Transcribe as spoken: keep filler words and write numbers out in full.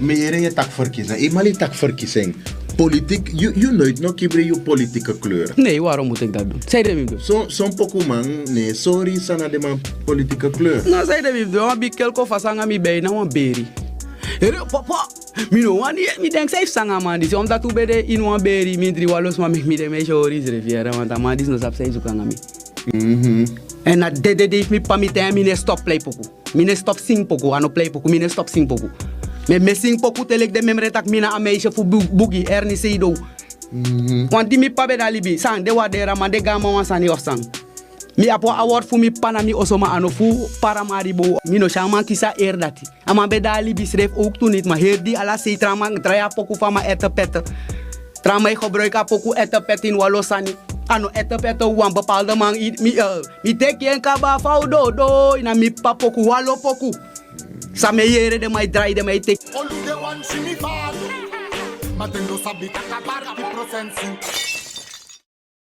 Mi yere yu e taki ferkisi en, yu mali taki ferkisi en. Politik, yu noiti no kibri yu politike kleur. Nei, waro mutu eki dati du? San yu de mi mus du? Son poku man no e sori san na den man politike kleur. No, san yu de mi mus du? Wan bigi kelko fasi nanga mi ben na wan beri. Ere papa, mi no wani yeti mi denki san yu fu sanga a man disi omdati un ben de ini wan beri mindri wan lo sma meki mi de mi e si hori srefi yere want a man disi no sabi san yu suku nanga mi. Èn na dedede efu mi p'pa mi tan ya mi no e stop plei poku. Mi no e stop singi poku a no plei poku mi no e stop singi poku. Mi e mi e singi poku te leki den memre tak' mi na a meisi fu bugi erni seidow. Wan di mi p'pa ben de a libi san de wan dera man de go a man wan sani of san? Mi abi wan a wortu fu mi p'pa na mi oso ma a no fu para maribo. Mi no si a man kisi a eri dati. A man ben de a libi srefi owktu niti ma heri di ala sei tra man drai a poku fu a man ete pete. Tra man e gebruiki a poku ete pete ini wan lo sani. A no ete pete wan bepalde man mi teki en kaba fa un dodo ini a mi p'pa poku wan lo poku. San mi e yere den man e drai den man e teki. Olude wan si mi fari. Ma den no sabi tak' a barki prosensi.